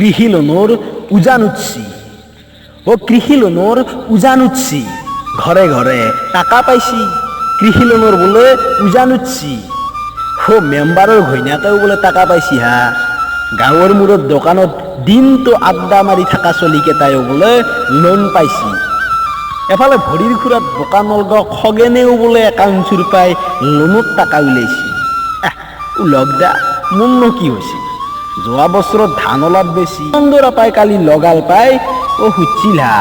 কৃষি লোনৰ উজান উঠছি, অ কৃষি লোনৰ উজান উঠছি, ঘৰে ঘৰে টাকা পাইছি। কৃষি লোনৰ বোলে উজান উঠছি। অ মেম্বাৰৰ ঘৈণীয়েকেও বোলে টাকা পাইছি হা। গাঁৱৰ মূৰত দোকানত দিনটো আড্ডা মাৰি থকা চলিকেইটায়ো বোলে লোন পাইছি। এফালে ভৰিৰ খুৰাত বোকা নলগা খগেনেও বোলে একাউণ্ট চুৰ পাই লোনত টাকা উলাইছি। এহ ওলক দা, মোৰনো কি হৈছে? যোৱা বছৰত ধান অলপ বেছি কন্দৰা পাই কালি লগাল পাই অ সুধছিল হা,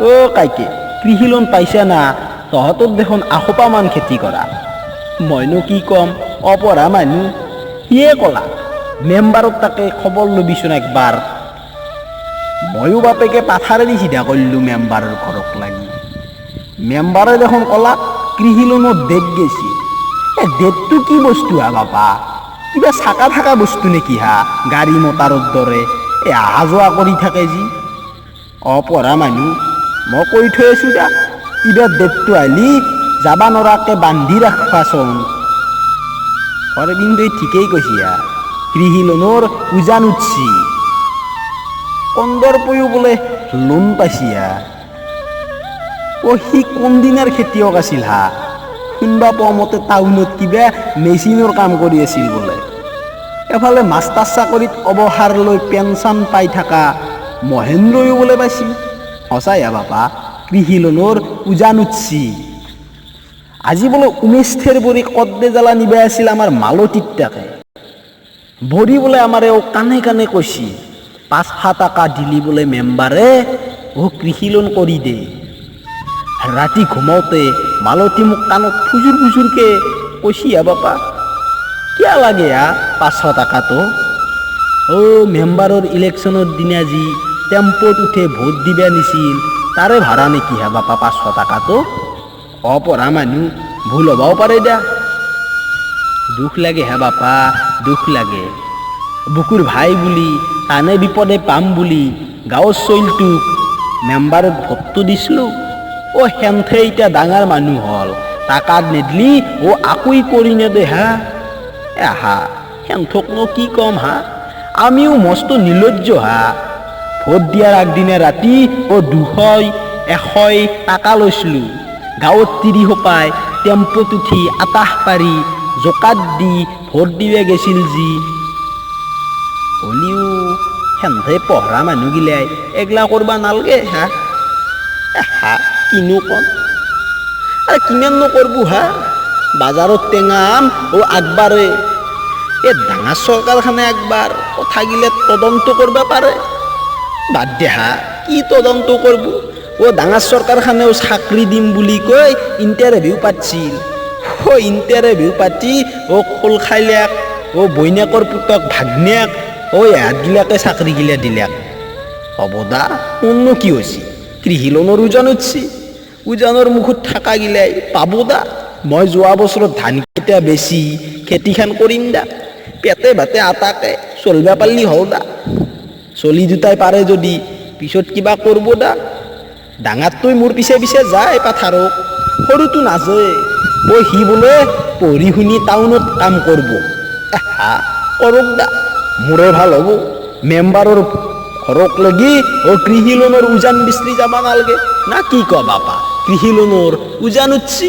অ কাইকে কৃষি লোন পাইছা না? তহঁতৰ দেখোন আশোপামান খেতি কৰা। মইনো কি ক'ম, অপঢ়া মানুহ। সিয়ে কলা মেম্বাৰত তাকে খবৰ ল'বিচোন একবাৰ। ময়ো বাপেকে পাথাৰেদি চিধা কৰিলোঁ মেম্বাৰৰ ঘৰক লাগি। মেম্বাৰে দেখোন কলা কৃষি লোনৰ ডেট গেছি। এই ডেটটো কি বস্তু হা বাপা? কিবা চাকা থকা বস্তু নেকি হা? গাড়ী মটাৰৰ দৰে এই অহা যোৱা কৰি থাকে যি। অপঢ়া মানুহ, মই কৈ থৈ আছোঁ দা, ইবাৰ ডেটটো আহিলি যাবা নৰাকে বান্ধি ৰাখবাচোন। অৰবিন্দই ঠিকেই কৈছি হা, কৃষি লোনৰ উজান উঠছি। কন্দৰ্পয়ো বোলে লোন পাইছি হা। অ সি কোনদিনাৰ খেতিয়ক আছিল হা? শুনবা পোৱা মতে টাউনত কিবা মেচিনৰ কাম কৰি আছিল বোলে। এফালে মাষ্টাৰ চাকৰিত অৱসৰ লৈ পেঞ্চন পাই থকা মহেন্দ্ৰয়ো বোলে পাইছি। সঁচাই হা বাপা, কৃষি লোনৰ উজান উঠছি। আজি বোলে উমেশ থেৰ বৰি কদ্দে জ্বালা নিবা আছিল আমাৰ মালতীত তাকে। বৰি বোলে আমাৰ এও কাণে কাণে কৈছি, 500 টকা দিলি বোলে মেম্বাৰে অ কৃষি লোন কৰি দে। ৰাতি ঘুমাওঁতে মালতী মোক কাণত ফুজুৰ ফুজুৰকে কৈছি হা বাপা, কিয় লাগে হা 500 টকাটো? অ' মেম্বাৰৰ ইলেকশ্যনৰ দিনা যি টেম্পোত উঠে ভোট দিবা নিছিল তাৰে ভাড়া নেকি হা বাপা 500 টকাটো? অপঢ়া মানুহ, ভুল হ'বও পাৰে দা। দুখ লাগে হে বাপা, দুখ লাগে। বুকুৰ ভাই বুলি টানে বিপদে পাম বুলি গাঁৱৰ চৈলটোক মেম্বাৰত ভোটটো দিছিলোঁ। অ' সেন্থে এতিয়া ডাঙৰ মানুহ হ'ল, টাকা নেদলি অ' আকুই কৰি নেদে হা। এ হা সেন্থকনো কি ক'ম হা, আমিও মস্ত নিৰ্লজ্জ হা। ভোট দিয়াৰ আগদিনা ৰাতি অ' 200 100 টাকা লৈছিলোঁ। গাঁৱত তিৰি সোপাই টেম্পোত উঠি আতাহ পাৰি জোকাত দি ভোট দিবে গেছিল যি। হ'লিও সেন্থে পঢ়া মানুহগিলাই এগলা কৰবা নালগে হা। হা কিনো কম আৰে, কিমাননো কৰবো হা? বাজাৰত টেঙা আম ও আগবাৰে। এই ডাঙৰ চৰকাৰখনে একবাৰ কথাগিলে তদন্ত কৰবা পাৰে। বাদ দে হা, কি তদন্ত কৰব? অ ডাঙৰ চৰকাৰখনেও চাকৰি দিম বুলি কৈ ইণ্টাৰভিউ পাতছিল। অ ইণ্টাৰভিউ পাতি অ খোল খাইলেক, অ বৈনেকৰ পুতক ভাগ্নেক, অ এহাতগিলাকে চাকৰিগিলা দিলেক। হ'ব দা, মোৰনো কি হৈছে? কৃষি লোনৰ উজান উঠছি, উজানৰ মুখত থাকা গিলাই পাব দা। মই যোৱা বছৰত ধানকেইটা বেছি খেতিখান কৰিম দা, পেটে ভাতে আটাকে চলবা পাৰলি হ'ল দা। চলি দুটাই পাৰে যদি পিছত কিবা কৰব দা। ডাঙৰটোই মোৰ পিছে পিছে যায় পাথাৰক, সৰুটো নাযায়। অ সি বোলে পঢ়ি শুনি টাউনত কাম কৰব। হা কৰক দা, মোৰে ভাল হ'ব। মেম্বাৰৰ ঘৰক লাগি অ কৃষি লোনৰ উজান বিচৰি যাব নালগে না কি ক বাপা? কৃষি লোনৰ উজান উঠছি।